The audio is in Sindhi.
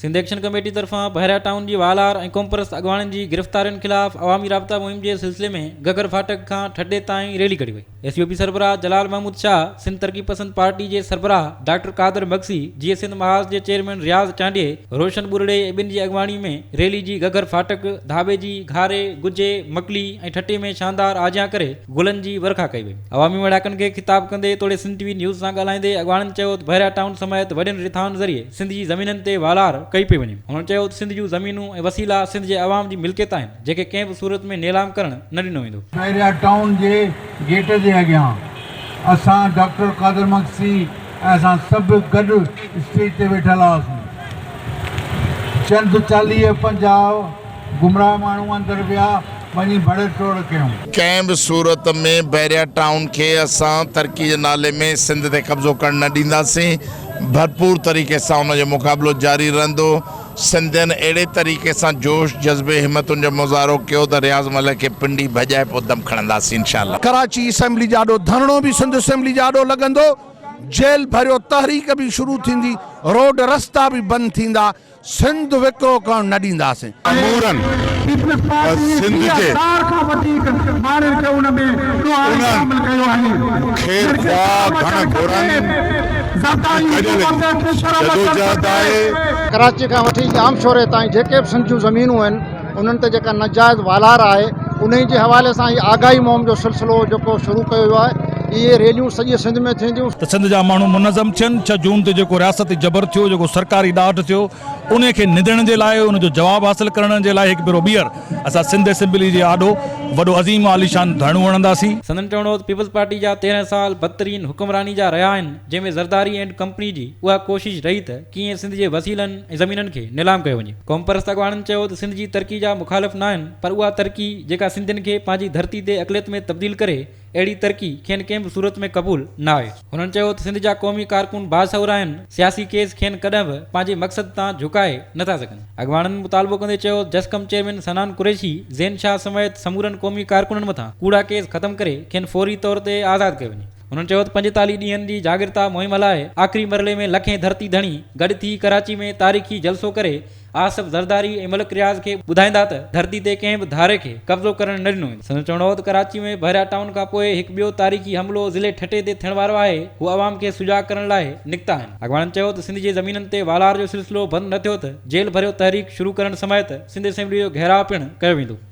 سنڌ ايڪشن ڪميٽي طرفان بحريا ٽائون جي والار ۽ قومپرست اڳواڻن جي گرفتارين خلاف عوامي رابطا مهم جي سلسلي ۾ گهگهر ڦاٽڪ کان ٺٽي تائين ريلي ڪڍي وئي. ايس يو پي سربراهه جلال محمود شاهه، سنڌ ترقي پسند پارٽي جي سربراهه ڊاڪٽر قادر مگسي، جيئي سنڌ محاذ جي چيئرمين رياض چانڊيي، روشن ٻرڙي ۽ ٻين جي اڳواڻي ۾ ريلي جي گهگهر ڦاٽڪ، ڌاٻيجي، گهاري، گجي، مڪلي ۽ ٺٽي ۾ شاندار آجيان ڪري گلن جي ورکا ڪئي وئي. عوامي ميڙاڪن کي خطاب ڪندي توڙي سنڌ ٽي وي نيوز سان ڳالهائيندي اڳواڻن چيو ته بحريا ٽائون سميت وڏين رٿائن ذريعي سنڌ جي زمينن تي والار ڪئي پئي وڃي. هنن چيو ته سنڌ جون زمينون ۽ وسيلا سنڌ جي عوام جي ملڪيت آهن جيڪي ڪنهن به صورت ۾ نيلام ڪرڻ نه ڏنو ويندو. بحريا ٽائون جي گيٽ جي اڳيان اسان ڊاڪٽر قادر مگسي ۽ اسان سڀ گڏ اسٽيج تي ويٺل هئاسون. چند 40 50 گمراهه ماڻهو اندر ويا وڃي ڀڙ ٽوڙ ڪيون. ڪنهن به صورت ۾ بحريا ٽائون کي اسان ترقي جي نالي ۾ سنڌ تي قبضو ڪرڻ نه ڏينداسين، ڀرپور طريقي سان ان جو مقابلو جاري رهندو، سنڌين اهڙي طريقي سان جوش جذبي همتن جو مظاهرو ڪيو ته رياض ملڪ کي پنڊي ڀڄائي پوء دم کڻنداسين انشاء الله. ڪراچي اسيمبلي جي آڏو ڌرڻو به سنڌ اسيمبلي جي آڏو لڳندو، جيل ڀريو تحريڪ به شروع ٿيندي، روڊ رستا به بند ٿيندا، سنڌ وڪرو ڪرڻ نه ڏينداسين. سمورن سنڌ جي انهن خير خواهه گهڻ گهرن جي گڏيل جدوجهد آهي. ڪراچي کان وٺي ڄامشوري تائين جيڪي به سنڌ جون زمينون آهن انهن تي جيڪا ناجائز والار آهي انهي جي حوالي سان هي آگاهي مهم جو سلسلو جيڪو شروع ڪيو ويو آهي اهي ريليون سڄي سنڌ ۾ ٿينديون. ته سنڌ جا ماڻهو منظم ٿين، ڇهه جون تي جيڪو رياستي جبر ٿيو، جيڪو سرڪاري ڏاڍ ٿيو، انهي کي نندڻ جي لاء، ان جو جواب حاصل ڪرڻ جي لاء هڪ ڀيرو ٻيهر اسان سنڌ اسيمبلي جي آڏو وڏو عظيم عاليشان ڌرڻو هڻنداسين. سندن چوڻ هو ته پيپلز پارٽي جا 13 سال بدترين حڪمراني جا رهيا آهن، جنهن ۾ زرداري اينڊ ڪمپني جي اها ڪوشش رهي ته ڪيئن سنڌ جي وسيلن ۽ زمينن کي نيلام ڪيو وڃي. قومپرست اڳواڻن چيو ته سنڌ جي ترقي جا مخالف ناهن پر اها ترقي جيڪا سنڌين کي پنهنجي ڌرتي تي اقليت ۾ تبديل ڪري اهڙي ترقي کين ڪنهن به صورت ۾ قبول نه آهي. هنن چيو ته سنڌ جا قومي ڪارڪن باشعور آهن، سياسي ڪيس کين ڪڏهن به پنهنجي مقصد تان جهڪائي نه ٿا سگهن. اڳواڻن مطالبو ڪندي چيو ته جسقم چيئرمين صنعان قريشي، زين شاهه سميت سمورن قومي ڪارڪنن مٿان ڪوڙا ڪيس ختم ڪري کين فوري طور تي آزاد ڪيو وڃي. هنن چيو ته 45 ڏينهن جي جاڳرتا مهم هلائي آخري مرحلي ۾ لکين ڌرتي ڌڻي گڏ ٿي ڪراچي ۾ تاريخي جلسو ڪري آصف زرداري ۽ ملڪ رياض کي ٻڌائيندا ته ڌرتي تي ڪنهن به ڌاري کي قبضو ڪرڻ نه ڏنو ويندو. سندن چوڻ هو ته ڪراچي ۾ بحريا ٽائون کان پوء هڪ ٻيو تاريخي حملو ضلعي ٺٽي تي ٿيڻ وارو آهي، هو عوام کي سجاڳ ڪرڻ لاء نڪتا آهن. اڳواڻن چيو ته سنڌ جي زمينن تي والار جو سلسلو بند نه ٿيو ته جيل ڀريو تحريڪ شروع ڪرڻ سميت سنڌ اسيمبلي جو گهيراء پڻ ڪيو ويندو.